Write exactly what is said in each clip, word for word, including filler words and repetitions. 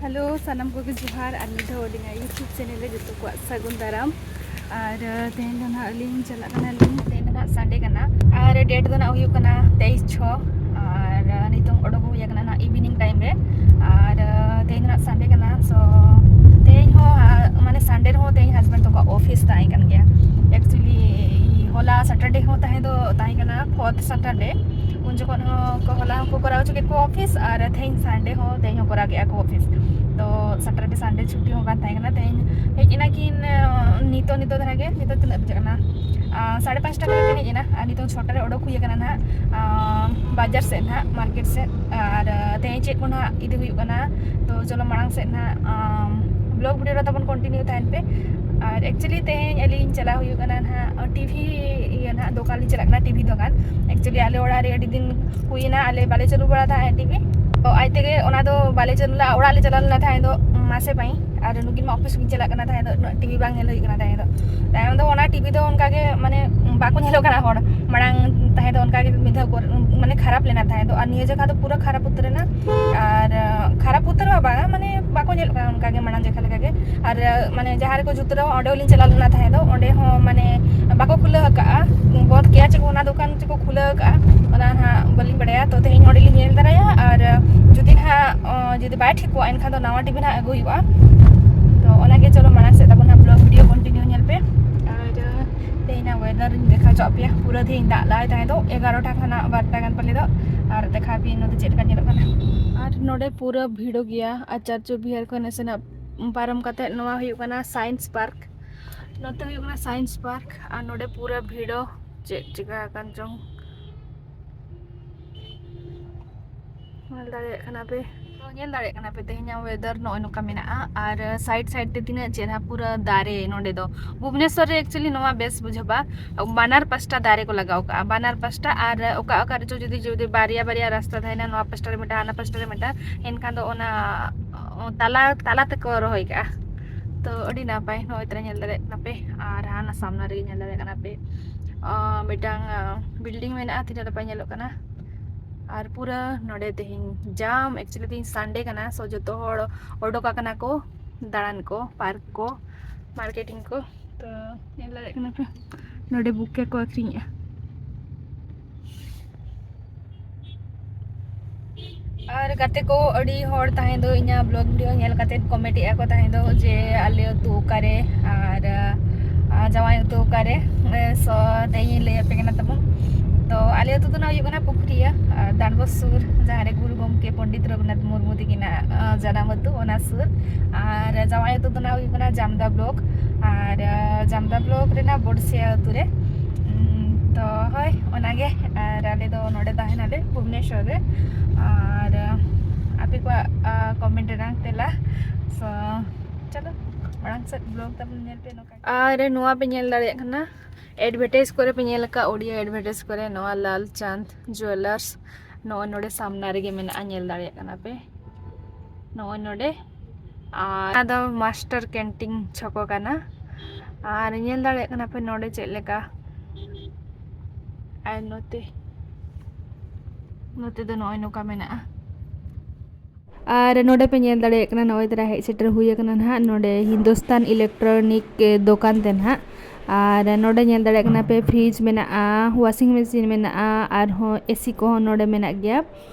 Hello, ᱥᱟᱱᱟᱢ ᱠᱚᱜᱮ ᱡᱚᱦᱟᱨ᱾ ᱟᱨ ᱢᱤᱫ ᱫᱷᱟᱣ ᱟᱹᱞᱤᱧᱟᱜ YouTube ᱪᱮᱱᱮᱞ ᱨᱮ ᱡᱚᱛᱚ ᱠᱚᱣᱟᱜ ᱥᱟᱹᱜᱩᱱ ᱫᱟᱨᱟᱢ᱾ ᱟᱨ ᱛᱮᱦᱮᱧ ᱫᱚ ᱱᱟᱦᱟᱜ ᱟᱹᱞᱤᱧ ᱪᱟᱞᱟᱜ ᱠᱟᱱᱟᱞᱤᱧ, ᱛᱮᱦᱮᱧ ᱫᱚ ᱱᱟᱦᱟᱜ ᱥᱟᱱᱰᱮ ᱠᱟᱱᱟ᱾ ᱟᱨ ᱰᱮᱴ ᱫᱚ ᱱᱟᱦᱟᱜ ᱦᱩᱭᱩᱜ ᱠᱟᱱᱟ ᱛᱮᱭᱤᱥ ᱪᱷᱚ᱾ ᱟᱨ ᱱᱤᱛᱚᱝ ᱚᱰᱚᱠ ᱦᱩᱭ ᱟᱠᱟᱱᱟ ᱱᱟᱦᱟᱜ ᱤᱵᱷᱤᱱᱤᱝ ᱴᱟᱭᱤᱢ ᱨᱮ᱾ ᱟᱨ ᱛᱮᱦᱮᱧ ᱫᱚ ᱱᱟᱦᱟᱜ ᱥᱟᱱᱰᱮ ᱠᱟᱱᱟ, ᱥᱳ ᱛᱮᱦᱮᱧ ᱦᱚᱸ, ᱟ, ᱢᱟᱱᱮ ᱥᱟᱱᱰᱮ ᱨᱮᱦᱚᱸ ᱛᱮᱦᱮᱧ ᱦᱟᱥᱵᱮᱱᱰ ᱛᱟᱠᱚᱣᱟᱜ ᱚᱯᱷᱤᱥ ᱛᱟᱦᱮᱸ ᱠᱟᱱ ᱜᱮᱭᱟ᱾ ᱮᱠᱪᱩᱭᱮᱞᱤ ᱦᱚᱞᱟ ᱥᱟᱴᱟᱨᱰᱮ ᱦᱚᱸ ᱛᱟᱦᱮᱸ ᱫᱚ ᱛᱟᱦᱮᱸ ᱠᱟᱱᱟ, ᱯᱷᱳᱨᱛᱷ ᱥᱟᱴᱟᱨᱰᱮ᱾ ᱩᱱ ᱡᱚᱠᱷᱚᱱ ᱦᱚᱸ ᱠᱚ, ᱦᱚᱞᱟ ᱦᱚᱸᱠᱚ ᱠᱚᱨᱟᱣ ᱦᱚᱪᱚ ᱠᱮᱫ ᱠᱚᱣᱟ ᱚᱯᱷᱤᱥ, ᱟᱨ ᱛᱮᱦᱮᱧ ᱥᱟᱱᱰᱮ ᱦᱚᱸ ᱛᱮᱦᱮᱧ ᱦᱚᱸ ᱠᱚᱨᱟᱣ ᱠᱮᱫᱼᱟ ᱠᱚ ᱚᱯᱷᱤᱥ᱾ ᱛᱚ ᱥᱟᱴᱟᱨᱰᱮ ᱥᱟᱱᱰᱮ ᱪᱷᱩᱴᱤ ᱦᱚᱸ ᱵᱟᱝ ᱛᱟᱦᱮᱸ ᱠᱟᱱᱟ᱾ ᱛᱮᱦᱮᱧ ᱦᱮᱡ ᱮᱱᱟ ᱠᱤᱱ, ᱟᱸ, ᱱᱤᱛᱚᱜ, ᱱᱤᱛᱚᱜ ᱫᱷᱟᱨᱟ ᱜᱮ, ᱱᱤᱛᱚᱜ ᱛᱤᱱᱟᱹᱜ ᱵᱟᱡᱟᱜ ᱠᱟᱱᱟ? ᱟᱸ, ᱥᱟᱲᱮ ᱯᱟᱸᱪᱴᱟ ᱠᱚᱨᱮ ᱠᱤᱱ ᱦᱮᱡ ᱮᱱᱟ, ᱟᱨ ᱱᱤᱛᱚᱜ ᱪᱷᱚᱴᱟ ᱨᱮ ᱚᱰᱚᱠ ᱦᱩᱭ ᱟᱠᱟᱱᱟ ᱱᱟᱦᱟᱜ, ᱟᱸ, ᱵᱟᱡᱟᱨ ᱥᱮᱫ ᱱᱟᱦᱟᱜ, ᱢᱟᱨᱠᱮᱴ ᱥᱮᱫ᱾ ᱟᱨ, ᱟᱸ, ᱛᱮᱦᱮᱧ ᱪᱮᱫ ᱠᱚ ᱱᱟᱦᱟᱜ ᱤᱫᱤ ᱦᱩᱭᱩᱜ ᱠᱟᱱᱟ, ᱛᱚ ᱪᱚᱞᱚ ᱢᱟᱲᱟᱝ ᱥᱮᱫ ᱱᱟᱦᱟᱜ, ᱟᱸ, ᱵᱞᱚᱜ ᱵᱷᱤᱰᱤᱭᱳ ᱨᱮ ᱛᱟᱵᱚᱱ ᱠᱚᱱᱴᱤᱱᱤᱭᱩ ᱛᱟᱦᱮᱱ ᱯᱮ᱾ ᱟᱨ ᱮᱠᱪᱩᱭᱮᱞᱤ ᱛᱮᱦᱮᱧ ᱟᱹᱞᱤᱧ ᱪᱟᱞᱟᱣ ᱦᱩᱭᱩᱜ ᱠᱟᱱᱟ ᱱᱟᱦᱟᱜ ᱴᱤᱵᱷᱤ ᱤᱭᱟᱹ ᱱᱟᱦᱟᱜ ᱫᱚᱠᱟᱱ ᱞᱤᱧ ᱪᱟᱞᱟᱜ ᱠᱟᱱᱟ, ᱴᱤᱵᱷᱤ ᱫᱚᱠᱟᱱ᱾ ᱮᱠᱪᱩᱭᱮᱞᱤ ᱟᱞᱮ ᱚᱲᱟᱜ ᱨᱮ ᱟᱹᱰᱤ ᱫᱤᱱ ᱦᱩᱭᱮᱱᱟ, ᱟᱞᱮ ᱵᱟᱞᱮ ᱪᱟᱹᱞᱩ ᱵᱟᱲᱟ ᱛᱟᱦᱮᱸᱫ ᱴᱤᱵᱷᱤ᱾ ᱛᱚ ᱟᱡ ᱛᱮᱜᱮ ᱚᱱᱟ ᱫᱚ ᱵᱟᱞᱮ ᱪᱟᱹᱞᱩ ᱞᱮᱫᱟ, ᱚᱲᱟᱜ ᱞᱮ ᱪᱟᱞᱟᱣ ᱞᱮᱱᱟ ᱛᱟᱦᱮᱸᱫ ᱫᱚ ᱢᱟᱥᱮ ᱯᱟᱹᱭ᱾ ᱟᱨ ᱱᱩᱠᱤᱱ ᱢᱟ ᱚᱯᱷᱤᱥ ᱠᱤᱱ ᱪᱟᱞᱟᱜ ᱠᱟᱱᱟ ᱛᱟᱦᱮᱸᱫ ᱫᱚ, ᱩᱱᱟᱹᱜ ᱴᱤᱵᱷᱤ ᱵᱟᱝ ᱧᱮᱞ ᱦᱩᱭᱩᱜ ᱠᱟᱱᱟ ᱛᱟᱦᱮᱸᱫ ᱫᱚ᱾ ᱛᱟᱭᱚᱢ ᱫᱚ ᱚᱱᱟ ᱴᱤᱵᱷᱤ ᱫᱚ ᱚᱱᱠᱟ ᱜᱮ ᱢᱟᱱᱮ ᱵᱟᱠᱚ ᱧᱮᱞᱚᱜ ᱠᱟᱱᱟ ᱦᱚᱲ᱾ ᱢᱟᱲᱟᱝ ᱛᱟᱦᱮᱸ ᱫᱚ ᱚᱱᱠᱟ ᱜᱮ ᱢᱤᱫ ᱫᱷᱟᱣ ᱠᱚ ᱢᱟᱱᱮ ᱠᱷᱟᱨᱟᱯ ᱞᱮᱱᱟ ᱛᱟᱦᱮᱸᱫ ᱫᱚ, ᱟᱨ ᱱᱤᱭᱟᱹ ᱡᱚᱠᱷᱟ ᱫᱚ ᱯᱩᱨᱟᱹ ᱠᱷᱟᱨᱟᱯ ᱩᱛᱟᱹᱨ ᱮᱱᱟ᱾ ᱟᱨ ᱠᱷᱟᱨᱟᱯ ᱩᱛᱟᱹᱨ ᱦᱚᱸ ᱵᱟᱝᱟ, ᱢᱟᱱᱮ ᱵᱟᱠᱚ ᱧᱮᱞᱚᱜ ᱠᱟᱱᱟ ᱚᱱᱠᱟ ᱜᱮ ᱢᱟᱲᱟᱝ ᱡᱚᱠᱷᱟ ᱞᱮᱠᱟ ᱜᱮ᱾ ᱟᱨ ᱢᱟᱱᱮ ᱡᱟᱦᱟᱸ ᱨᱮᱠᱚ ᱡᱩᱛ ᱨᱮᱦᱚᱸ ᱚᱸᱰᱮ ᱦᱚᱸᱞᱤᱧ ᱪᱟᱞᱟᱣ ᱞᱮᱱᱟ ᱛᱟᱦᱮᱸ ᱫᱚ, ᱚᱸᱰᱮ ᱦᱚᱸ ᱢᱟᱱᱮ ᱵᱟᱠᱚ ᱠᱷᱩᱞᱟᱹᱣ ᱟᱠᱟᱫᱼᱟ, ᱵᱚᱱᱫ ᱠᱮᱜᱼᱟ ᱪᱮ ᱠᱚ ᱚᱱᱟ ᱫᱚᱠᱟᱱ ᱪᱮ ᱠᱚ ᱠᱷᱩᱞᱟᱹᱣ ᱟᱠᱟᱫᱼᱟ, ᱚᱱᱟ ᱱᱟᱦᱟᱜ ᱵᱟᱹᱞᱤᱧ ᱵᱟᱲᱟᱭᱟ᱾ ᱛᱚ ᱛᱮᱦᱮᱧ ᱚᱸᱰᱮ ᱞᱤᱧ ᱧᱮᱞ ᱫᱟᱨᱟᱭᱟ, ᱟᱨ ᱡᱩᱫᱤ ᱱᱟᱦᱟᱜ, ᱚ, ᱡᱩᱫᱤ ᱵᱟᱭ ᱴᱷᱤᱠᱚᱜᱼᱟ ᱮᱱᱠᱷᱟᱱ ᱫᱚ ᱱᱟᱣᱟ ᱴᱤᱵᱷᱤ ᱱᱟᱦᱟᱜ ᱟᱹᱜᱩ ᱦᱩᱭᱩᱜᱼᱟ᱾ ᱛᱚ ᱚᱱᱟᱜᱮ, ᱪᱚᱞᱚ ᱢᱟᱲᱟᱝ ᱥᱮᱫ ᱛᱟᱵᱚᱱ ᱱᱟᱦᱟᱜ ᱵᱞᱚᱜ ᱵᱷᱤᱰᱤᱭᱳ ᱠᱚᱱᱴᱤᱱᱤᱭᱩ ᱧᱮᱞ ᱯᱮ᱾ ᱟᱨ ᱛᱮᱦᱮᱧᱟᱜ ᱣᱮᱫᱟᱨ ᱤᱧ ᱫᱮᱠᱷᱟᱣ ᱦᱚᱪᱚ ᱟᱯᱮᱭᱟ, ᱯᱩᱨᱟᱹ ᱛᱮᱦᱮᱧ ᱫᱟᱜ ᱞᱟᱜᱟᱭ ᱛᱟᱦᱮᱸ ᱫᱚ ᱮᱜᱟᱨᱚᱴᱟ ᱠᱷᱚᱱᱟᱜ ᱵᱟᱨᱚᱴᱟ ᱜᱟᱱ ᱯᱟᱞᱮ ᱫᱚ᱾ ᱟᱨ ᱫᱮᱠᱷᱟᱣ ᱟᱯᱮᱭᱟᱹᱧ ᱱᱚᱛᱮ ᱪᱮᱫ ᱞᱮᱠᱟ ᱧᱮᱞᱚᱜ ᱠᱟᱱᱟ᱾ ᱟᱨ ᱱᱚᱰᱮ ᱯᱩᱨᱟᱹ ᱵᱷᱤᱲᱚ ᱜᱮᱭᱟ, ᱟᱪᱟᱨᱡᱚ ᱵᱤᱦᱟᱨ ᱠᱷᱚᱱ ᱱᱟᱥᱮᱱᱟᱜ ᱯᱟᱨᱚᱢ ᱠᱟᱛᱮ ᱱᱚᱣᱟ ᱦᱩᱭᱩᱜ ᱠᱟᱱᱟ ᱥᱟᱭᱮᱱᱥ ᱯᱟᱨᱠ᱾ ᱱᱚᱛᱮ ᱦᱩᱭᱩᱜ ᱠᱟᱱᱟ ᱥᱟᱭᱮᱱᱥ ᱯᱟᱨᱠ, ᱟᱨ ᱱᱚᱰᱮ ᱯᱩᱨᱟᱹ ᱵᱷᱤᱲᱚ, ᱪᱮᱫ ᱪᱤᱠᱟ ᱟᱠᱟᱱ ᱪᱚᱝ᱾ ᱧᱮᱞ ᱫᱟᱲᱮᱭᱟᱜ ᱠᱟᱱᱟ ᱯᱮ, ᱛᱚ ᱧᱮᱞ ᱫᱟᱲᱮᱭᱟᱜ ᱠᱟᱱᱟ ᱯᱮ ᱛᱮᱦᱮᱧᱟᱜ ᱣᱮᱫᱟᱨ ᱱᱚᱜᱼᱚᱭ ᱱᱚᱝᱠᱟ ᱢᱮᱱᱟᱜᱼᱟ᱾ ᱟᱨ ᱥᱟᱭᱤᱰ ᱥᱟᱭᱤᱰ ᱛᱮ ᱛᱤᱱᱟᱹᱜ ᱪᱮᱦᱨᱟ ᱯᱩᱨᱟᱹ ᱫᱟᱨᱮ ᱱᱚᱰᱮ ᱫᱚ᱾ ᱵᱷᱩᱵᱽᱱᱮᱥᱚᱨ ᱨᱮ ᱮᱠᱪᱩᱭᱮᱞᱤ ᱱᱚᱣᱟ ᱵᱮᱥ ᱵᱩᱡᱷᱟᱹᱜᱼᱟ, ᱵᱟᱱᱟᱨ ᱯᱟᱥᱴᱟ ᱫᱟᱨᱮ ᱠᱚ ᱞᱟᱜᱟᱣ ᱠᱟᱜᱼᱟ, ᱵᱟᱱᱟᱨ ᱯᱟᱥᱴᱟ᱾ ᱟᱨ ᱚᱠᱟ ᱚᱠᱟ ᱨᱮᱪᱚ ᱡᱩᱫᱤ, ᱡᱩᱫᱤ ᱵᱟᱨᱭᱟ ᱵᱟᱨᱭᱟ ᱨᱟᱥᱛᱟ ᱛᱟᱦᱮᱱᱟ, ᱱᱚᱣᱟ ᱯᱟᱥᱴᱟ ᱨᱮ ᱢᱤᱫᱴᱟᱝ, ᱦᱟᱱᱟ ᱯᱟᱥᱴᱟ ᱨᱮ ᱢᱤᱫᱴᱟᱝ, ᱮᱱᱠᱷᱟᱱ ᱫᱚ ᱚᱱᱟ, ᱚ, ᱛᱟᱞᱟ, ᱛᱟᱞᱟ ᱛᱮᱠᱚ ᱨᱚᱦᱚᱭ ᱠᱟᱜᱼᱟ᱾ ᱛᱚ ᱟᱹᱰᱤ ᱱᱟᱯᱟᱭ, ᱱᱚᱜᱼᱚᱭ ᱛᱚᱨᱟ ᱧᱮᱞ ᱫᱟᱲᱮᱭᱟᱜ ᱠᱟᱱᱟ ᱯᱮ᱾ ᱟᱨ ᱦᱟᱱᱟ ᱥᱟᱢᱱᱟ ᱨᱮᱜᱮ ᱧᱮᱞ ᱫᱟᱲᱮᱭᱟᱜ ᱠᱟᱱᱟ ᱯᱮ, ᱚ, ᱢᱤᱫᱴᱟᱝ, ᱚ, ᱵᱤᱞᱰᱤᱝ ᱢᱮᱱᱟᱜᱼᱟ, ᱛᱤᱱᱟᱹᱜ ᱱᱟᱯᱟᱭ ᱧᱮᱞᱚᱜ ᱠᱟᱱᱟ᱾ ᱟᱨ ᱯᱩᱨᱟᱹ ᱱᱚᱰᱮ ᱛᱮᱦᱮᱧ ᱡᱟᱢ, actually ᱛᱮᱦᱮᱧ Sunday ᱠᱟᱱᱟ, so ᱡᱚᱛᱚ ᱦᱚᱲ ᱚᱰᱚᱠ ᱟᱠᱟᱱᱟ ᱠᱚ ᱫᱟᱬᱟᱱ ᱠᱚ, park ᱠᱚ, marketing ᱠᱚ᱾ ᱛᱚ ᱧᱮᱞ ᱫᱟᱲᱮᱭᱟᱜ ᱠᱟᱱᱟ ᱯᱮ, ᱱᱚᱰᱮ ᱵᱩᱠᱮ ᱠᱚ ᱟᱹᱠᱷᱨᱤᱧᱮᱜᱼᱟ᱾ ᱟᱨ ᱜᱟᱛᱮ ᱠᱚ, ᱟᱹᱰᱤ ᱦᱚᱲ ᱛᱟᱦᱮᱸ ᱫᱚ ᱤᱧᱟᱹᱜ vlog video ᱧᱮᱞ ᱠᱟᱛᱮ comment ᱮᱜᱼᱟ ᱠᱚ ᱛᱟᱦᱮᱸ ᱫᱚ ᱡᱮ ᱟᱞᱮ ᱟᱹᱛᱩ ᱚᱠᱟᱨᱮ ᱟᱨ, ᱟᱨ ᱡᱟᱶᱟᱭ ᱟᱹᱛᱩ ᱚᱠᱟᱨᱮ᱾ So ᱛᱮᱦᱮᱧ ᱤᱧ ᱞᱟᱹᱭ ᱟᱯᱮ ᱠᱟᱱᱟ ᱛᱟᱵᱚᱱ᱾ ᱛᱚ ᱟᱞᱮ ᱟᱹᱛᱩ ᱫᱚ ᱱᱟᱜ ᱦᱩᱭᱩᱜ ᱠᱟᱱᱟ ᱯᱩᱠᱷᱩᱨᱤᱭᱟᱹ, ᱟᱨ ᱰᱟᱱᱵᱚᱥ ᱥᱩᱨ, ᱡᱟᱦᱟᱸ ᱨᱮ ᱜᱩᱨᱩ ᱜᱚᱢᱠᱮ ᱯᱚᱱᱰᱤᱛ ᱨᱚᱜᱷᱩᱱᱟᱛᱷ ᱢᱩᱨᱢᱩ ᱛᱟᱹᱠᱤᱱᱟᱜ, ᱟᱨ, ᱡᱟᱱᱟᱢ ᱟᱹᱛᱩ, ᱚᱱᱟ ᱥᱩᱨ᱾ ᱟᱨ ᱡᱟᱶᱟᱭ ᱟᱹᱛᱩ ᱫᱚ ᱱᱟᱜ ᱦᱩᱭᱩᱜ ᱠᱟᱱᱟ ᱡᱟᱢᱫᱟ block, ᱟᱨ, ᱟᱨ ᱡᱟᱢᱫᱟ block ᱨᱮᱱᱟᱜ ᱵᱚᱰᱥᱤᱭᱟ ᱟᱹᱛᱩ ᱨᱮ᱾ ᱩᱸ, ᱛᱚ ᱦᱳᱭ, ᱚᱱᱟᱜᱮ᱾ ᱟᱨ ᱟᱞᱮ ᱫᱚ ᱱᱚᱰᱮ ᱛᱟᱦᱮᱱᱟᱞᱮ ᱵᱷᱩᱵᱽᱱᱮᱥᱚᱨ ᱨᱮ᱾ ᱟᱨ, ᱟᱨ ᱟᱯᱮ ᱠᱚᱣᱟᱜ, ᱟᱨ, comment ᱨᱮᱱᱟᱜ ᱛᱮᱞᱟ᱾ So ᱪᱚᱞᱚ ᱢᱟᱲᱟᱝ ᱥᱮᱫ vlog ᱛᱟᱵᱚᱱ ᱧᱮᱞ ᱯᱮ ᱱᱚᱝᱠᱟ᱾ ᱟᱨ ᱱᱚᱣᱟ ᱯᱮ ᱧᱮᱞ ᱫᱟᱲᱮᱭᱟᱜ ᱠᱟᱱᱟ, advertise ᱠᱚᱨᱮ ᱯᱮ ᱧᱮᱞ ᱟᱠᱟᱫ, ᱳᱰᱤᱭᱟ advertise ᱠᱚᱨᱮ, ᱱᱚᱣᱟ ᱞᱟᱞ ᱪᱟᱸᱫᱽ ᱡᱩᱭᱮᱞᱟᱨᱥ, ᱱᱚᱜᱼᱚᱭ ᱱᱚᱰᱮ ᱥᱟᱢᱱᱟ ᱨᱮᱜᱮ ᱢᱮᱱᱟᱜᱼᱟ, ᱧᱮᱞ ᱫᱟᱲᱮᱭᱟᱜ ᱠᱟᱱᱟ ᱯᱮ ᱱᱚᱜᱼᱚᱭ ᱱᱚᱰᱮ᱾ ᱟᱨ ᱚᱱᱟ ᱫᱚ master canteen ᱪᱷᱚᱠᱚ ᱠᱟᱱᱟ᱾ ᱟᱨ ᱧᱮᱞ ᱫᱟᱲᱮᱭᱟᱜ ᱠᱟᱱᱟ ᱯᱮ ᱱᱚᱰᱮ ᱪᱮᱫ ᱞᱮᱠᱟ᱾ ᱟᱨ ᱱᱚᱛᱮ, ᱱᱚᱛᱮ ᱫᱚ ᱱᱚᱜᱼᱚᱭ ᱱᱚᱝᱠᱟ ᱢᱮᱱᱟᱜᱼᱟ᱾ ᱟᱨ ᱱᱚᱰᱮ ᱯᱮ ᱧᱮᱞ ᱫᱟᱲᱮᱭᱟᱜ ᱠᱟᱱᱟ, ᱱᱚᱜᱼᱚᱭ ᱛᱟᱨᱟ ᱦᱮᱡ ᱥᱮᱴᱮᱨ ᱦᱩᱭ ᱟᱠᱟᱱᱟ ᱱᱟᱦᱟᱜ ᱱᱚᱰᱮ ᱦᱤᱱᱫᱩᱥᱛᱟᱱ electronic ᱫᱚᱠᱟᱱ ᱛᱮ ᱱᱟᱦᱟᱜ᱾ ᱟᱨ ᱱᱚᱰᱮ ᱧᱮᱞ ᱫᱟᱲᱮᱭᱟᱜ ᱠᱟᱱᱟ ᱯᱮ, fridge ᱢᱮᱱᱟᱜᱼᱟ, washing machine ᱢᱮᱱᱟᱜᱼᱟ, ᱟᱨᱦᱚᱸ AC ᱠᱚᱦᱚᱸ ᱱᱚᱰᱮ ᱢᱮᱱᱟᱜ ᱜᱮᱭᱟ᱾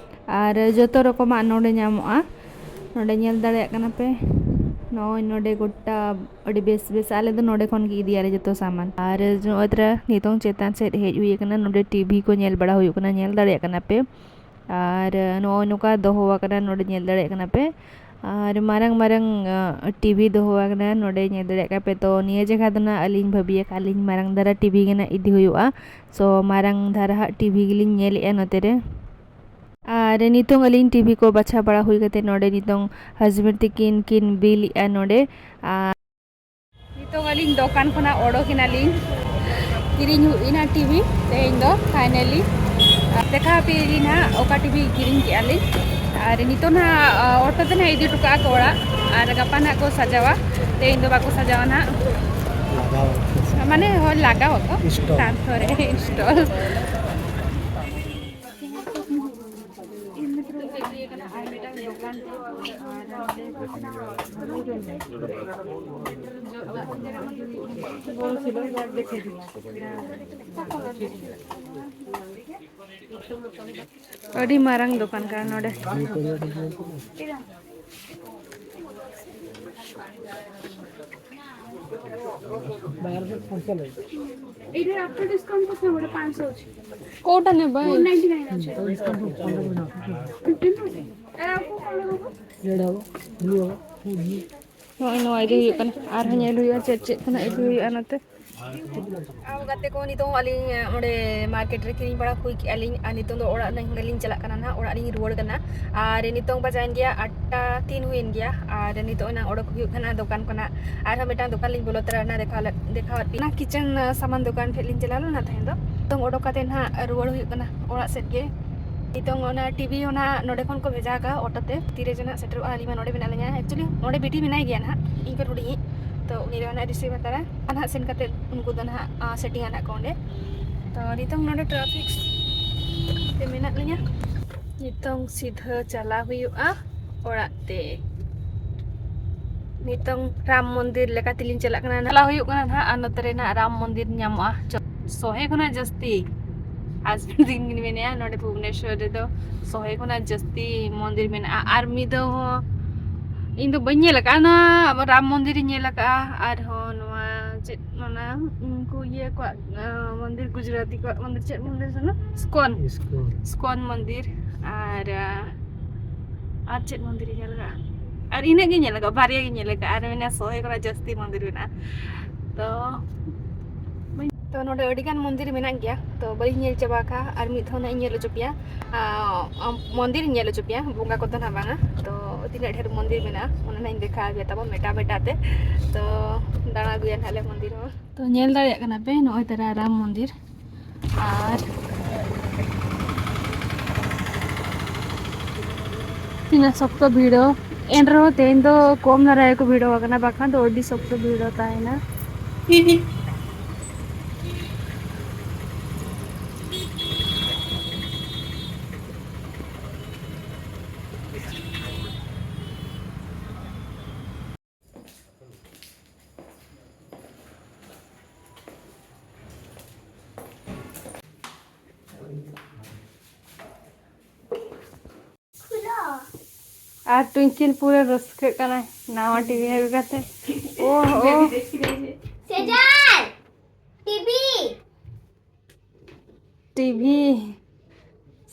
ᱟᱨ ᱡᱚᱛᱚ ᱨᱚᱠᱚᱢᱟᱜ ᱱᱚᱰᱮ ᱧᱟᱢᱚᱜᱼᱟ᱾ ᱱᱚᱰᱮ ᱧᱮᱞ ᱫᱟᱲᱮᱭᱟᱜ ᱠᱟᱱᱟ ᱯᱮ, ᱱᱚᱜᱼᱚᱭ ᱱᱚᱰᱮ ᱜᱚᱴᱟ ᱟᱹᱰᱤ ᱵᱮᱥ ᱵᱮᱥ, ᱟᱞᱮ ᱫᱚ ᱱᱚᱰᱮ ᱠᱷᱚᱱ ᱜᱮ ᱤᱫᱤᱭᱟᱞᱮ ᱡᱚᱛᱚ ᱥᱟᱢᱟᱱ᱾ ᱟᱨ ᱱᱚᱜᱼᱚᱭ ᱛᱟᱨᱟ ᱱᱤᱛᱚᱝ ᱪᱮᱛᱟᱱ ᱥᱮᱫ ᱦᱮᱡ ᱦᱩᱭ ᱟᱠᱟᱱᱟ, ᱱᱚᱰᱮ TV ᱠᱚ ᱧᱮᱞ ᱵᱟᱲᱟ ᱦᱩᱭᱩᱜ ᱠᱟᱱᱟ, ᱧᱮᱞ ᱫᱟᱲᱮᱭᱟᱜ ᱠᱟᱱᱟ ᱯᱮ᱾ ᱟᱨ ᱱᱚᱜᱼᱚᱭ ᱱᱚᱝᱠᱟ ᱫᱚᱦᱚ ᱟᱠᱟᱱᱟ, ᱱᱚᱰᱮ ᱧᱮᱞ ᱫᱟᱲᱮᱭᱟᱜ ᱠᱟᱱᱟ ᱯᱮ᱾ ᱟᱨ ᱢᱟᱨᱟᱝ ᱢᱟᱨᱟᱝ, ᱟᱸ, TV ᱫᱚᱦᱚ ᱟᱠᱟᱱᱟ, ᱱᱚᱰᱮ ᱧᱮᱞ ᱫᱟᱲᱮᱭᱟᱜ ᱠᱟᱱᱟ ᱯᱮ᱾ ᱛᱚ ᱱᱤᱭᱟᱹ ᱡᱟᱭᱜᱟ ᱫᱚ ᱱᱟᱜ ᱟᱹᱞᱤᱧ ᱵᱷᱟᱹᱵᱤ ᱟᱠᱟᱫ ᱞᱤᱧ ᱢᱟᱨᱟᱝ ᱫᱷᱟᱨᱟ TV ᱜᱮ ᱱᱟᱜ ᱤᱫᱤ ᱦᱩᱭᱩᱜᱼᱟ᱾ So ᱢᱟᱨᱟᱝ ᱫᱷᱟᱨᱟ ᱦᱟᱜ TV ᱜᱮᱞᱤᱧ ᱧᱮᱞᱮᱜᱼᱟ ᱱᱚᱛᱮ ᱨᱮ᱾ ᱟᱨ ᱱᱤᱛᱚᱝ ᱟᱹᱞᱤᱧ TV ᱠᱚ ᱵᱟᱪᱷᱟᱣ ᱵᱟᱲᱟ ᱦᱩᱭ ᱠᱟᱛᱮ ᱱᱚᱰᱮ ᱱᱤᱛᱚᱝ husband ᱛᱤᱠᱤᱱ ᱠᱤᱱ ᱵᱤᱞ ᱮᱜᱼᱟ ᱱᱚᱰᱮ᱾ ᱟᱨ ᱱᱤᱛᱚᱝ ᱟᱹᱞᱤᱧ ᱫᱚᱠᱟᱱ ᱠᱷᱚᱱᱟᱜ ᱚᱰᱚᱠ ᱮᱱᱟᱞᱤᱧ, ᱠᱤᱨᱤᱧ ᱦᱩᱭ ᱮᱱᱟ TV ᱛᱮᱦᱮᱧ ᱫᱚ finally᱾ ᱟᱨ ᱫᱮᱠᱷᱟᱣ ᱟᱯᱮ ᱞᱤᱧ ᱦᱟᱸᱜ ᱚᱠᱟ TV ᱠᱤᱨᱤᱧ ᱠᱮᱜᱼᱟ ᱞᱤᱧ᱾ ᱟᱨ ᱱᱤᱛᱚᱝ ᱦᱟᱸᱜ, ᱟ, auto ᱛᱮ ᱱᱟᱦᱟᱜ ᱤᱫᱤ ᱦᱚᱴᱚ ᱠᱟᱜᱼᱟ ᱠᱚ ᱚᱲᱟᱜ, ᱟᱨ ᱜᱟᱯᱟ ᱱᱟᱦᱟᱜ ᱠᱚ ᱥᱟᱡᱟᱣᱟ, ᱛᱮᱦᱮᱧ ᱫᱚ ᱵᱟᱠᱚ ᱥᱟᱡᱟᱣᱟ ᱱᱟᱦᱟᱜ᱾ ᱞᱟᱜᱟᱣ ᱟᱠᱚ᱾ ᱢᱟᱱᱮ ᱦᱳᱭ, ᱞᱟᱜᱟᱣ ᱟᱠᱚ᱾ Install᱾ ᱛᱟᱨᱯᱚᱨᱮ install᱾ ᱟᱹᱰᱤ ᱢᱟᱨᱟᱝ ᱫᱚᱠᱟᱱ ᱠᱟᱱᱟ ᱱᱚᱰᱮ᱾ এটা আপনার ডিসকাউন্ট করতে হবে, ওটা পাঁচশো আছে। কোটা নেবে? ফোর নাইনটি নাইন আছে। ফিফটিন আছে। এর আর কোন কালার হবে? ᱱᱚᱜᱼᱚᱭ ᱱᱚᱣᱟ ᱤᱫᱤ ᱦᱩᱭᱩᱜ ᱠᱟᱱᱟ, ᱟᱨᱦᱚᱸ ᱧᱮᱞ ᱦᱩᱭᱩᱜᱼᱟ ᱪᱮᱫ ᱪᱮᱫ ᱠᱷᱚᱱᱟᱜ ᱤᱫᱤ ᱦᱩᱭᱩᱜᱼᱟ ᱱᱚᱛᱮ᱾ ᱟᱨ ᱜᱟᱛᱮ ᱠᱚ, ᱱᱤᱛᱚᱝ ᱟᱹᱞᱤᱧ ᱚᱸᱰᱮ ᱢᱟᱨᱠᱮᱴ ᱨᱮ ᱠᱤᱨᱤᱧ ᱵᱟᱲᱟ ᱦᱩᱭ ᱠᱮᱜᱼᱟ ᱞᱤᱧ, ᱟᱨ ᱱᱤᱛᱚᱝ ᱫᱚ ᱚᱲᱟᱜ ᱞᱤᱧ ᱪᱟᱞᱟᱜ ᱠᱟᱱᱟ ᱱᱟᱦᱟᱜ, ᱚᱲᱟᱜ ᱞᱤᱧ ᱨᱩᱣᱟᱹᱲ ᱠᱟᱱᱟ᱾ ᱟᱨ ᱱᱤᱛᱚᱝ ᱵᱟᱡᱟᱣᱮᱱ ᱜᱮᱭᱟ ᱟᱴᱴᱟ ᱛᱤᱱ ᱦᱩᱭᱮᱱ ᱜᱮᱭᱟ, ᱟᱨ ᱱᱤᱛᱚᱜ ᱮᱱᱟᱝ ᱚᱰᱚᱠ ᱦᱩᱭᱩᱜ ᱠᱟᱱᱟ ᱫᱚᱠᱟᱱ ᱠᱷᱚᱱᱟᱜ᱾ ᱟᱨᱦᱚᱸ ᱢᱤᱫᱴᱟᱝ ᱫᱚᱠᱟᱱ ᱞᱤᱧ ᱵᱚᱞᱚ ᱛᱚᱨᱟᱭᱮᱱᱟ, ᱫᱮᱠᱷᱟᱣ ᱞᱮ-, ᱫᱮᱠᱷᱟᱣᱟᱫ ᱯᱮ᱾ ᱚᱱᱟ ᱠᱤᱪᱮᱱ ᱥᱟᱢᱟᱱ ᱫᱚᱠᱟᱱ ᱴᱷᱮᱡ ᱞᱤᱧ ᱪᱟᱞᱟᱣ ᱞᱮᱱᱟ ᱛᱟᱦᱮᱸ ᱫᱚ᱾ ᱱᱤᱛᱚᱝ ᱚᱰᱚᱠ ᱠᱟᱛᱮ ᱱᱟᱦᱟᱜ ᱨᱩᱣᱟᱹᱲ ᱦᱩᱭᱩᱜ ᱠᱟᱱᱟ ᱚᱲᱟᱜ ᱥᱮᱫ ᱜᱮ᱾ ᱱᱤᱛᱚᱝ ᱚᱱᱟ ᱴᱤᱵᱷᱤ ᱚᱱᱟ ᱱᱚᱰᱮ ᱠᱷᱚᱱ ᱠᱚ ᱵᱷᱮᱡᱟ ᱠᱟᱜᱼᱟ ᱚᱴᱳ ᱛᱮ, ᱛᱤᱨᱮ ᱡᱮ ᱱᱟᱦᱟᱜ ᱥᱮᱴᱮᱨᱚᱜᱼᱟ, ᱟᱹᱞᱤᱧ ᱢᱟ ᱱᱚᱰᱮ ᱢᱮᱱᱟᱜ ᱞᱤᱧᱟ᱾ ᱮᱠᱪᱩᱭᱮᱞᱤ ᱱᱚᱰᱮ ᱵᱤᱴᱤ ᱢᱮᱱᱟᱭ ᱜᱮᱭᱟ ᱱᱟᱦᱟᱜ, ᱤᱧ ᱠᱷᱚᱱ ᱦᱩᱰᱤᱧᱤᱡ, ᱛᱚ ᱩᱱᱤ ᱫᱚ ᱱᱟᱦᱟᱜ ᱨᱤᱥᱤᱵᱷ ᱦᱟᱛᱟᱲᱟ᱾ ᱟᱨ ᱱᱟᱦᱟᱜ ᱥᱮᱱ ᱠᱟᱛᱮ ᱩᱱᱠᱩ ᱫᱚ ᱱᱟᱦᱟᱜ, ᱟᱸ, ᱥᱮᱴᱤᱝᱟ ᱱᱟᱦᱟᱜ ᱠᱚ ᱚᱸᱰᱮ᱾ ᱛᱚ ᱱᱤᱛᱚᱝ ᱱᱚᱰᱮ ᱴᱨᱟᱯᱷᱤᱠ ᱛᱮ ᱢᱮᱱᱟᱜ ᱞᱤᱧᱟ᱾ ᱱᱤᱛᱚᱝ ᱥᱤᱫᱷᱟᱹ ᱪᱟᱞᱟᱣ ᱦᱩᱭᱩᱜᱼᱟ ᱚᱲᱟᱜ ᱛᱮ᱾ ᱱᱤᱛᱚᱝ ᱨᱟᱢ ᱢᱚᱱᱫᱤᱨ ᱞᱮᱠᱟ ᱛᱮᱞᱤᱧ ᱪᱟᱞᱟᱜ ᱠᱟᱱᱟ᱾ ᱪᱟᱞᱟᱣ ᱦᱩᱭᱩᱜ ᱠᱟᱱᱟ ᱱᱟᱦᱟᱜ, ᱟᱨ ᱱᱚᱛᱮ ᱨᱮ ᱱᱟᱦᱟᱜ ᱨᱟᱢ ᱢᱚᱱᱫᱤᱨ ᱧᱟᱢᱚᱜᱼᱟ᱾ ᱪᱚ-, ᱥᱚᱦᱮ ᱠᱷᱚᱱᱟᱜ ᱡᱟᱹᱥᱛᱤ ᱟᱡ ᱢᱤᱫ ᱫᱤᱱ ᱜᱤᱧ ᱢᱮᱱᱮᱫᱼᱟ, ᱱᱚᱰᱮ ᱵᱷᱩᱵᱽᱱᱮᱥᱣᱚᱨ ᱨᱮᱫᱚ ᱥᱚᱦᱮ ᱠᱷᱚᱱᱟᱜ ᱡᱟᱹᱥᱛᱤ ᱢᱚᱱᱫᱤᱨ ᱢᱮᱱᱟᱜᱼᱟ᱾ ᱟᱨ ᱢᱤᱫ ᱫᱷᱟᱣ ᱦᱚᱸ ᱤᱧ ᱫᱚ ᱵᱟᱹᱧ ᱧᱮᱞ ᱟᱠᱟᱫᱼᱟ, ᱱᱚᱣᱟ ᱨᱟᱢ ᱢᱚᱱᱫᱤᱨ ᱤᱧ ᱧᱮᱞ ᱟᱠᱟᱫᱼᱟ᱾ ᱟᱨᱦᱚᱸ ᱱᱚᱣᱟ ᱪᱮᱫ ᱚᱱᱟ ᱩᱱᱠᱩ ᱤᱭᱟᱹ ᱠᱚᱣᱟᱜ, ᱟᱸ, ᱢᱚᱱᱫᱤᱨ, ᱜᱩᱡᱽᱨᱟᱴᱤ ᱠᱚᱣᱟᱜ ᱢᱚᱱᱫᱤᱨ, ᱪᱮᱫ ᱢᱚᱱᱫᱤᱨ ᱠᱟᱱᱟ? ᱤᱥᱠᱚᱱ᱾ ᱤᱥᱠᱚᱱ᱾ ᱤᱥᱠᱚᱱ ᱢᱚᱱᱫᱤᱨ᱾ ᱟᱨ, ᱟᱸ, ᱟᱨ ᱪᱮᱫ ᱢᱚᱱᱫᱤᱨ ᱤᱧ ᱧᱮᱞ ᱟᱠᱟᱫᱼᱟ? ᱟᱨ ᱤᱱᱟᱹᱜ ᱜᱤᱧ ᱧᱮᱞ ᱟᱠᱟᱫᱼᱟ, ᱵᱟᱨᱭᱟ ᱜᱤᱧ ᱧᱮᱞ ᱟᱠᱟᱫᱼᱟ᱾ ᱟᱨ ᱢᱮᱱᱟᱜᱼᱟ ᱥᱚᱦᱮ ᱠᱷᱚᱱᱟᱜ ᱡᱟᱹᱥᱛᱤ ᱢᱚᱱᱫᱤᱨ ᱢᱮᱱᱟᱜᱼᱟ᱾ ᱛᱚ ᱛᱚ ᱱᱚᱰᱮ ᱟᱹᱰᱤᱜᱟᱱ ᱢᱚᱱᱫᱤᱨ ᱢᱮᱱᱟᱜ ᱜᱮᱭᱟ, ᱛᱚ ᱵᱟᱹᱞᱤᱧ ᱧᱮᱞ ᱪᱟᱵᱟ ᱟᱠᱟᱫᱼᱟ᱾ ᱟᱨ ᱢᱤᱫ ᱫᱷᱟᱣ ᱱᱟᱜ ᱤᱧ ᱧᱮᱞ ᱦᱚᱪᱚ ᱯᱮᱭᱟ᱾ ᱟᱸ, ᱟᱢ, ᱢᱚᱱᱫᱤᱨ ᱤᱧ ᱧᱮᱞ ᱦᱚᱪᱚ ᱯᱮᱭᱟ, ᱵᱚᱸᱜᱟ ᱠᱚᱫᱚ ᱱᱟᱜ ᱵᱟᱝᱟ᱾ ᱛᱚ ᱛᱤᱱᱟᱹᱜ ᱰᱷᱮᱨ ᱢᱚᱱᱫᱤᱨ ᱢᱮᱱᱟᱜᱼᱟ, ᱚᱱᱟ ᱱᱟᱜ ᱤᱧ ᱫᱮᱠᱷᱟᱣ ᱟᱯᱮᱭᱟ ᱛᱟᱵᱚᱱ ᱢᱮᱴᱟ ᱢᱮᱴᱟ ᱛᱮ᱾ ᱛᱚ ᱫᱟᱬᱟ ᱟᱹᱜᱩᱭᱟ ᱱᱟᱜ ᱞᱮ ᱢᱚᱱᱫᱤᱨ ᱦᱚᱸ᱾ ᱛᱚ ᱧᱮᱞ ᱫᱟᱲᱮᱭᱟᱜ ᱠᱟᱱᱟ ᱯᱮ, ᱱᱚᱜᱼᱚᱭ ᱛᱟᱨᱟ ᱨᱟᱢ ᱢᱚᱱᱫᱤᱨ᱾ ᱟᱨ ᱛᱤᱱᱟᱹᱜ ᱥᱚᱠᱛᱚ ᱵᱷᱤᱲ, ᱮᱱ ᱨᱮᱦᱚᱸ ᱛᱮᱦᱮᱧ ᱫᱚ ᱠᱚᱢ ᱫᱷᱟᱨᱟ ᱜᱮᱠᱚ ᱵᱷᱤᱲᱚᱜ ᱠᱟᱱᱟ, ᱵᱟᱠᱷᱟᱱ ᱫᱚ ᱟᱹᱰᱤ ᱥᱚᱠᱛᱚ ᱵᱷᱤᱲ ᱛᱟᱦᱮᱱᱟ᱾ ᱟᱨ ᱴᱩᱭᱠᱤᱞ ᱯᱩᱨᱟᱹ ᱨᱟᱹᱥᱠᱟᱹᱜ ᱠᱟᱱᱟᱭ ᱱᱟᱣᱟ ᱴᱤᱵᱷᱤ ᱟᱹᱜᱩ ᱠᱟᱛᱮ᱾ ᱳ ᱦᱳ᱾ ᱥᱮᱡᱟᱭ ᱴᱤᱵᱷᱤ᱾ ᱴᱤᱵᱷᱤ᱾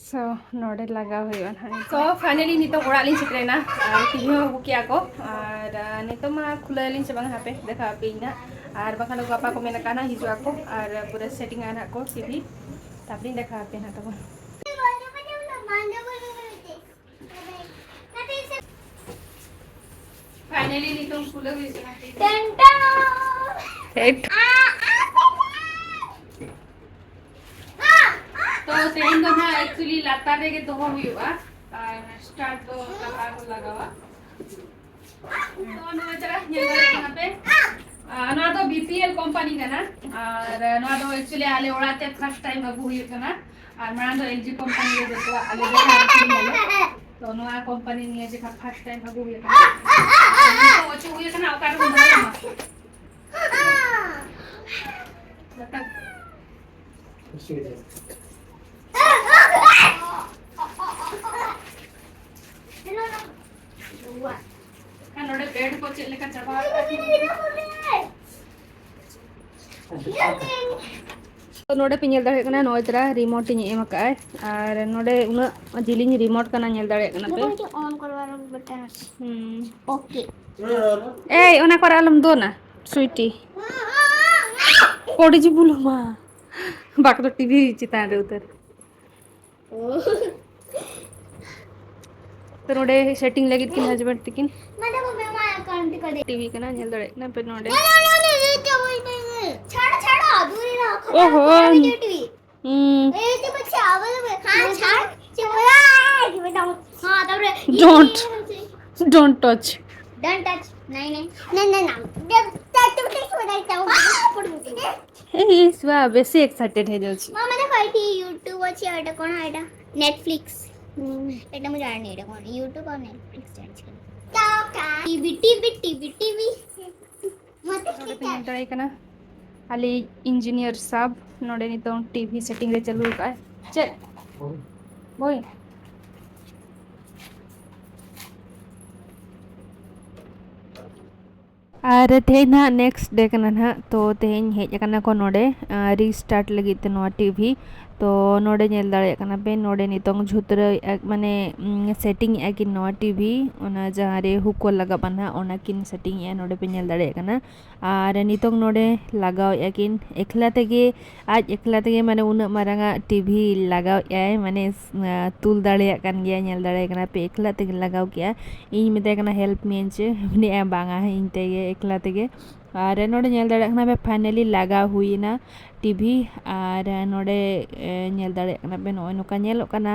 So, ᱱᱚᱰᱮ ᱞᱟᱜᱟᱣ ᱦᱩᱭᱩᱜᱼᱟ ᱱᱟᱦᱟᱜ ᱱᱤᱛᱚᱜ᱾ So, finally ᱱᱤᱛᱚᱜ ᱚᱲᱟᱜ ᱞᱤᱧ ᱥᱮᱴᱮᱨᱮᱱᱟ᱾ ᱟᱨ ᱴᱤᱵᱷᱤ ᱦᱚᱸ ᱟᱹᱜᱩ ᱠᱮᱜᱼᱟ ᱠᱚ᱾ ᱟᱨ, ᱟᱨ ᱱᱤᱛᱚᱜ ᱢᱟ ᱠᱷᱩᱞᱟᱹᱣ ᱟᱹᱞᱤᱧ ᱥᱮ ᱵᱟᱝ, ᱦᱟᱯᱮ ᱫᱮᱠᱷᱟᱣ ᱟᱯᱮᱭᱟᱹᱧ ᱱᱟᱦᱟᱜ᱾ ᱟᱨ ᱵᱟᱠᱷᱟᱱ ᱫᱚ ᱜᱟᱯᱟ ᱠᱚ ᱢᱮᱱ ᱟᱠᱟᱫ ᱱᱟᱦᱟᱜ ᱦᱤᱡᱩᱜ ᱟᱠᱚ᱾ ᱟᱨ ᱯᱩᱨᱟᱹ ᱥᱮᱴᱤᱝ ᱟᱜᱼᱟ ᱱᱟᱦᱟᱜ ᱠᱚ ᱴᱤᱵᱷᱤ᱾ ᱛᱟᱨᱯᱚᱨᱮᱧ ᱫᱮᱠᱷᱟᱣ ᱟᱯᱮᱭᱟ ᱱᱟᱦᱟᱜ ᱛᱟᱵᱚᱱ᱾ Finally ᱱᱤᱛᱚᱝ ᱠᱷᱩᱞᱟᱹᱣ ᱦᱩᱭᱩᱜ ᱠᱟᱱᱟ᱾ ᱴᱮᱱ ᱴᱟᱱ! ᱮᱭ᱾ ᱛᱚ ᱛᱮᱦᱮᱧ ᱫᱚ ᱱᱟᱦᱟᱜ actually ᱞᱟᱛᱟᱨ ᱨᱮᱜᱮ ᱫᱚᱦᱚ ᱦᱩᱭᱩᱜᱼᱟ, ᱟᱨ start ᱫᱚ ᱜᱟᱯᱟ ᱠᱚ ᱞᱟᱜᱟᱣᱟ᱾ ᱛᱚ ᱱᱚᱣᱟ ᱡᱟᱭᱜᱟ ᱧᱮᱞ ᱫᱟᱲᱮᱭᱟᱜ ᱠᱟᱱᱟ ᱯᱮ᱾ ᱟᱨ ᱱᱚᱣᱟ ᱫᱚ BPL company ᱠᱟᱱᱟ᱾ ᱟᱨ ᱱᱚᱣᱟ ᱫᱚ actually ᱟᱞᱮ ᱚᱲᱟᱜ ᱛᱮ first time ᱟᱹᱜᱩ ᱦᱩᱭᱩᱜ ᱠᱟᱱᱟ᱾ ᱟᱨ ᱢᱟᱲᱟᱝ ᱫᱚ LG company ᱨᱮ ᱡᱚᱛᱚᱣᱟᱜ ᱟᱞᱮ ᱫᱚ ᱠᱤᱨᱤᱧ ᱟᱞᱮ᱾ ᱛᱚ ᱱᱚᱣᱟ company ᱱᱤᱭᱟᱹ ᱡᱚᱠᱷᱟ first time ᱟᱹᱜᱩ ᱦᱩᱭᱩᱜ ᱠᱟᱱᱟ᱾ ᱟᱨ ᱱᱤᱛᱚᱜ ᱚᱪᱚᱜ ᱦᱩᱭ ᱠᱟᱱᱟ, ᱚᱠᱟ ᱨᱮᱦᱚᱸ ᱵᱟᱝ ᱧᱟᱢᱚᱜᱼᱟ᱾ ᱟᱨ ᱱᱚᱰᱮ bed ᱠᱚ ᱪᱮᱫ ᱞᱮᱠᱟ ᱪᱟᱵᱟ ᱟᱠᱟᱱᱟ᱾ ᱛᱚ ᱱᱚᱰᱮ ᱯᱮ ᱧᱮᱞ ᱫᱟᱲᱮᱭᱟᱜ ᱠᱟᱱᱟ, ᱱᱚᱜᱼᱚᱭ ᱛᱚᱨᱟ remote ᱤᱧ ᱮᱢ ᱟᱠᱟᱫᱼᱟ᱾ ᱟᱨ ᱱᱚᱰᱮ ᱩᱱᱟᱹᱜ ᱡᱤᱞᱤᱧ remote ᱠᱟᱱᱟ, ᱧᱮᱞ ᱫᱟᱲᱮᱭᱟᱜ ᱠᱟᱱᱟ ᱯᱮ᱾ ᱢᱩᱡᱷᱮ on ᱠᱟᱨᱣᱟ ᱨᱚᱦᱟ ᱵᱮᱴᱟ᱾ ᱦᱩᱸ᱾ OK᱾ ᱮᱭ, ᱚᱱᱟ ᱠᱚᱨᱮ ᱟᱞᱚᱢ ᱫᱚᱱᱟ, sweetie᱾ ᱯᱚᱰᱤ ᱡᱤ ᱵᱩᱞᱩᱢᱟ᱾ ᱵᱟᱠ ᱫᱚ ᱴᱤᱵᱷᱤ ᱪᱮᱛᱟᱱ ᱨᱮ ᱩᱛᱟᱹᱨ᱾ ᱛᱚ ᱱᱚᱰᱮ setting ᱞᱟᱹᱜᱤᱫ ᱠᱤᱱ husband ᱛᱤᱠᱤᱱ᱾ ᱢᱟᱱᱮ ᱠᱚ ᱢᱮᱢᱟ account ᱠᱚ ᱫᱮ᱾ ᱴᱤᱵᱷᱤ ᱠᱟᱱᱟ, ᱧᱮᱞ ᱫᱟᱲᱮᱭᱟᱜ ᱠᱟᱱᱟ ᱯᱮ ᱱᱚᱰᱮ᱾ No, no, no, no, ये क्या बोलते हैं? छाड़ो, छाड़ो, दूर ही रहो। ख़राब हो जाएगा टीवी। हम्म। ए, ये तो बच्चे आवाज में, हाँ, छाड़। हाँ, तब रे। Don't। Don't touch। Don't touch। नहीं, नहीं। नहीं, नहीं, नहीं। जब तक तुम नहीं सुनाई चाहूँ। ए, इस बार बेसी excited है जाउची। माँ, मैंने कही थी YouTube अच्छी आइडिया कौन आइडिया? Netflix। हम्म। এটা मुझे আর নেই, এটা কোন YouTube আর Netflix জানছি। TV, TV, TV, TV. ᱱᱚᱰᱮ ᱯᱮ ᱧᱮᱞ ᱫᱟᱲᱮᱭᱟᱭ ᱠᱟᱱᱟ, ᱟᱞᱮ engineer ᱥᱟᱵ ᱱᱚᱰᱮ ᱱᱤᱛᱚᱝ ᱴᱤᱵᱷᱤ setting ᱨᱮ ᱪᱟᱹᱞᱩ ᱟᱠᱟᱫᱼᱟᱭ᱾ ᱪᱮᱫ? ᱵᱳᱭ᱾ ᱟᱨ ᱛᱮᱦᱮᱧ ᱱᱟᱦᱟᱜ next day ᱠᱟᱱᱟ ᱱᱟᱦᱟᱜ, ᱛᱚ ᱛᱮᱦᱮᱧ ᱦᱮᱡ ᱟᱠᱟᱱᱟ ᱠᱚ ᱱᱚᱰᱮ, ᱟᱨ restart ᱞᱟᱹᱜᱤᱫ ᱛᱮ ᱱᱚᱣᱟ TV᱾ ᱛᱚ ᱱᱚᱰᱮ ᱧᱮᱞ ᱫᱟᱲᱮᱭᱟᱜ ᱠᱟᱱᱟ ᱯᱮ, ᱱᱚᱰᱮ ᱱᱤᱛᱚᱝ ᱡᱷᱩᱛᱨᱟᱹᱣᱮᱫᱼᱟ, ᱢᱟᱱᱮ, ᱩᱢ, setting ᱮᱫᱼᱟ ᱠᱤᱱ ᱱᱚᱣᱟ TV, ᱚᱱᱟ ᱡᱟᱦᱟᱸ ᱨᱮ hook ᱠᱚ ᱞᱟᱜᱟᱜᱼᱟ ᱱᱟᱦᱟᱜ, ᱚᱱᱟ ᱠᱤᱱ setting ᱮᱫᱼᱟ, ᱱᱚᱰᱮ ᱯᱮ ᱧᱮᱞ ᱫᱟᱲᱮᱭᱟᱜ ᱠᱟᱱᱟ᱾ ᱟᱨ ᱱᱤᱛᱚᱝ ᱱᱚᱰᱮ ᱞᱟᱜᱟᱣᱮᱫᱼᱟ ᱠᱤᱱ ᱮᱠᱞᱟ ᱛᱮᱜᱮ, ᱟᱡ ᱮᱠᱞᱟ ᱛᱮᱜᱮ, ᱢᱟᱱᱮ ᱩᱱᱟᱹᱜ ᱢᱟᱨᱟᱝᱟᱜ TV ᱞᱟᱜᱟᱣᱮᱫᱼᱟᱭ, ᱢᱟᱱᱮ, ᱟᱸ, ᱛᱩᱞ ᱫᱟᱲᱮᱭᱟᱜ ᱠᱟᱱ ᱜᱮᱭᱟ, ᱧᱮᱞ ᱫᱟᱲᱮᱭᱟᱜ ᱠᱟᱱᱟ ᱯᱮ, ᱮᱠᱞᱟ ᱛᱮᱜᱮ ᱞᱟᱜᱟᱣ ᱠᱮᱜᱼᱟ᱾ ᱤᱧ ᱢᱮᱛᱟᱭ ᱠᱟᱱᱟ help ᱢᱤᱭᱟᱹᱧ ᱪᱮ, ᱢᱮᱱᱮᱫᱼᱟ ᱵᱟᱝᱟ, ᱤᱧ ᱛᱮᱜᱮ, ᱮᱠᱞᱟ ᱛᱮᱜᱮ᱾ ᱟᱨ ᱱᱚᱰᱮ ᱧᱮᱞ ᱫᱟᱲᱮᱭᱟᱜ ᱠᱟᱱᱟ ᱯᱮ, finally ᱞᱟᱜᱟᱣ ᱦᱩᱭᱮᱱᱟ TV᱾ ᱟᱨ ᱱᱚᱰᱮ, ᱮ, ᱧᱮᱞ ᱫᱟᱲᱮᱭᱟᱜ ᱠᱟᱱᱟ ᱯᱮ, ᱱᱚᱜᱼᱚᱭ ᱱᱚᱝᱠᱟ ᱧᱮᱞᱚᱜ ᱠᱟᱱᱟ᱾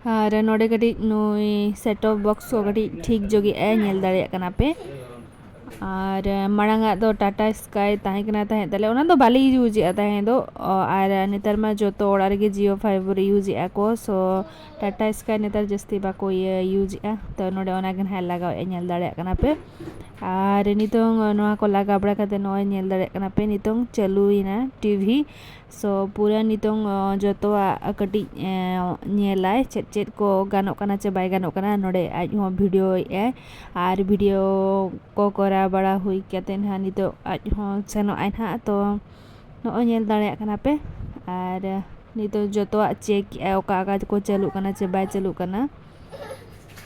ᱟᱨ ᱱᱚᱰᱮ ᱠᱟᱹᱴᱤᱡ ᱱᱩᱭ set top box ᱠᱚ ᱠᱟᱹᱴᱤᱡ ᱴᱷᱤᱠ ᱡᱚᱜᱮᱜᱼᱟᱭ, ᱧᱮᱞ ᱫᱟᱲᱮᱭᱟᱜ ᱠᱟᱱᱟ ᱯᱮ᱾ ᱟᱨ ᱢᱟᱲᱟᱝ ᱟᱜ ᱫᱚ Tata Sky ᱛᱟᱦᱮᱸ ᱠᱟᱱᱟ, ᱛᱟᱦᱮᱸᱫ ᱛᱟᱞᱮ, ᱚᱱᱟ ᱫᱚ ᱵᱟᱞᱮ use ᱮᱫᱼᱟ ᱛᱟᱦᱮᱸ ᱫᱚ᱾ ᱚ, ᱟᱨ ᱱᱮᱛᱟᱨ ᱢᱟ ᱡᱚᱛᱚ ᱚᱲᱟᱜ ᱨᱮᱜᱮ Jio Fiber use ᱮᱫᱼᱟ ᱠᱚ, so Tata Sky ᱱᱮᱛᱟᱨ ᱡᱟᱹᱥᱛᱤ ᱵᱟᱠᱚ ᱤᱭᱟᱹ, use ᱮᱫᱼᱟ᱾ ᱛᱚ ᱱᱚᱰᱮ ᱚᱱᱟ ᱜᱮ ᱱᱟᱦᱟᱜ ᱞᱟᱜᱟᱣᱮᱫᱼᱟ, ᱧᱮᱞ ᱫᱟᱲᱮᱭᱟᱜ ᱠᱟᱱᱟ ᱯᱮ᱾ ᱟᱨ ᱱᱤᱛᱚᱝ ᱱᱚᱣᱟ ᱠᱚ ᱞᱟᱜᱟᱣ ᱵᱟᱲᱟ ᱠᱟᱛᱮ ᱱᱚᱜᱼᱚᱭ ᱧᱮᱞ ᱫᱟᱲᱮᱭᱟᱜ ᱠᱟᱱᱟ ᱯᱮ, ᱱᱤᱛᱚᱝ ᱪᱟᱹᱞᱩᱭᱮᱱᱟ TV᱾ So ᱯᱩᱨᱟᱹ ᱱᱤᱛᱚᱝ, ᱚ, ᱡᱚᱛᱚᱣᱟᱜ ᱠᱟᱹᱴᱤᱡ, ᱮ, ᱧᱮᱞᱟᱭ, ᱪᱮᱫ ᱪᱮᱫ ᱠᱚ ᱜᱟᱱᱚᱜ ᱠᱟᱱᱟ ᱪᱮ ᱵᱟᱭ ᱜᱟᱱᱚᱜ ᱠᱟᱱᱟ᱾ ᱱᱚᱰᱮ ᱟᱡ ᱦᱚᱸ video ᱮᱫᱼᱟᱭ, ᱟᱨ video ᱠᱚ ᱠᱚᱨᱟᱣ ᱵᱟᱲᱟ ᱦᱩᱭ ᱠᱟᱛᱮ ᱱᱟᱦᱟᱜ ᱱᱤᱛᱚᱜ ᱟᱡ ᱦᱚᱸ ᱥᱮᱱᱚᱜ ᱟᱭ ᱱᱟᱦᱟᱜ᱾ ᱛᱚ ᱱᱚᱜᱼᱚᱭ ᱧᱮᱞ ᱫᱟᱲᱮᱭᱟᱜ ᱠᱟᱱᱟ ᱯᱮ, ᱟᱨ ᱱᱤᱛᱚᱜ ᱡᱚᱛᱚᱣᱟᱜ check ᱮᱫᱼᱟᱭ, ᱚᱠᱟ ᱚᱠᱟ ᱠᱚ ᱪᱟᱹᱞᱩᱜ ᱠᱟᱱᱟ ᱪᱮ ᱵᱟᱭ ᱪᱟᱹᱞᱩᱜ ᱠᱟᱱᱟ᱾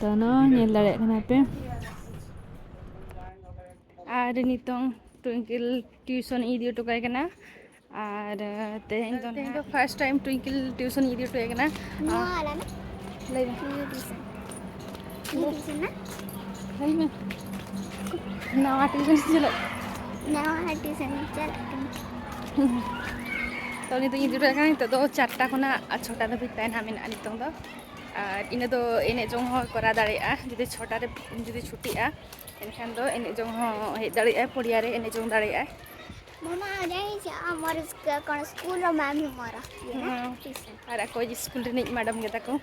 ᱛᱚ ᱱᱚᱜᱼᱚᱭ ᱧᱮᱞ ᱫᱟᱲᱮᱭᱟᱜ ᱠᱟᱱᱟ ᱯᱮ᱾ ᱟᱨ ᱱᱤᱛᱚᱝ ᱴᱩᱭᱤᱝᱠᱮᱞ tuition ᱤᱧ ᱤᱫᱤ ᱦᱚᱴᱚ ᱠᱟᱭ ᱠᱟᱱᱟ᱾ ᱟᱨ ᱛᱮᱦᱮᱧ ᱫᱚ ᱛᱮᱦᱮᱧ ᱫᱚ first time ᱴᱩᱭᱤᱝᱠᱮᱞ tuition ᱤᱧ ᱤᱫᱤ ᱦᱚᱴᱚ ᱠᱟᱭ ᱠᱟᱱᱟ᱾ ᱱᱚᱣᱟ ᱟᱨ ᱟᱞᱮ ᱢᱮ᱾ ᱞᱟᱹᱭ ᱢᱮ᱾ New tuition᱾ ᱱᱤᱭᱩ tuition ᱱᱟ? ᱞᱟᱹᱭ ᱢᱮ᱾ ᱱᱟᱣᱟ tuition ᱪᱟᱞᱟᱜ᱾ ᱱᱟᱣᱟ tuition ᱪᱟᱞᱟᱜ ᱠᱟᱱᱟ᱾ ᱛᱚ ᱱᱤᱛᱚᱜ ᱤᱧ ᱤᱫᱤ ᱦᱚᱴᱚ ᱠᱟᱭ ᱠᱟᱱᱟ᱾ ᱱᱤᱛᱚᱜ ᱫᱚ ᱪᱟᱨᱴᱟ ᱠᱷᱚᱱᱟᱜ ᱪᱷᱚᱴᱟ ᱫᱷᱟᱹᱵᱤᱡ ᱛᱟᱦᱮᱱᱟ ᱢᱮᱱᱟᱜᱼᱟ ᱱᱤᱛᱚᱝ ᱫᱚ᱾ ᱟᱨ ᱤᱱᱟᱹ ᱫᱚ ᱮᱱᱮᱡ ᱡᱚᱝ ᱦᱚᱸ ᱠᱚᱨᱟᱣ ᱫᱟᱲᱮᱭᱟᱜᱼᱟ, ᱡᱩᱫᱤ ᱪᱷᱚᱴᱟ ᱨᱮ ᱡᱩᱫᱤ ᱪᱷᱩᱴᱤᱜᱼᱟ, ᱮᱱᱠᱷᱟᱱ ᱫᱚ ᱮᱱᱮᱡ ᱡᱚᱝ ᱦᱚᱸ ᱦᱮᱡ ᱫᱟᱲᱮᱭᱟᱜᱼᱟᱭ, ᱯᱚᱲᱤᱭᱟ ᱨᱮ ᱮᱱᱮᱡ ᱡᱚᱝ ᱫᱟᱲᱮᱭᱟᱜᱼᱟᱭ᱾ ᱢᱟᱢᱟ, ᱡᱟᱭ ᱥᱮ ᱟᱢᱟᱨ ᱥᱠᱩᱞ ᱠᱚᱱᱚ ᱥᱠᱩᱞ ᱨᱮ ᱢᱮᱢ ᱦᱚᱸ ᱢᱟᱨᱟ ᱦᱮᱸ᱾ ᱴᱤᱭᱩᱥᱚᱱ᱾ ᱟᱨ ᱟᱠᱚ ᱥᱠᱩᱞ ᱨᱤᱱᱤᱡ ᱢᱮᱰᱟᱢ ᱜᱮ ᱛᱟᱠᱚ᱾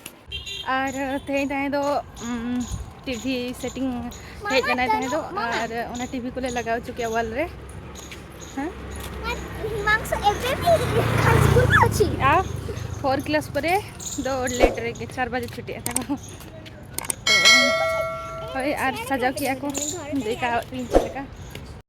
ᱟᱨ ᱛᱮᱦᱮᱧ ᱛᱟᱦᱮᱸ ᱫᱚ, ᱩᱢ, TV setting ᱢᱟᱢᱟ, ᱦᱮᱡ ᱠᱟᱱᱟᱭ ᱛᱟᱦᱮᱸ ᱫᱚ, ᱢᱟᱢᱟ᱾ ᱟᱨ ᱚᱱᱟ TV ᱠᱚᱞᱮ ᱞᱟᱜᱟᱣ ᱦᱚᱪᱚ ᱠᱮᱜᱼᱟ wall ᱨᱮ᱾ ᱦᱮᱸ? ᱢᱟᱝᱥᱚ ᱮᱵᱮ ᱵᱤ ᱦᱟᱭ ᱥᱠᱩᱞ ᱨᱮ ᱚᱪᱷᱤ᱾ ᱟᱨ four class ᱯᱚᱨᱮ ᱫᱚ late ᱨᱮᱜᱮ, ᱪᱟᱨ ᱵᱟᱡᱮ ᱪᱷᱩᱴᱤᱜᱼᱟ ᱛᱟᱠᱚ᱾ ᱦᱳᱭ, ᱟᱨ ᱥᱟᱡᱟᱣ ᱠᱮᱜᱼᱟ ᱠᱚ, ᱫᱮᱠᱷᱟᱣ ᱟᱹᱧ ᱪᱮᱫ ᱞᱮᱠᱟ᱾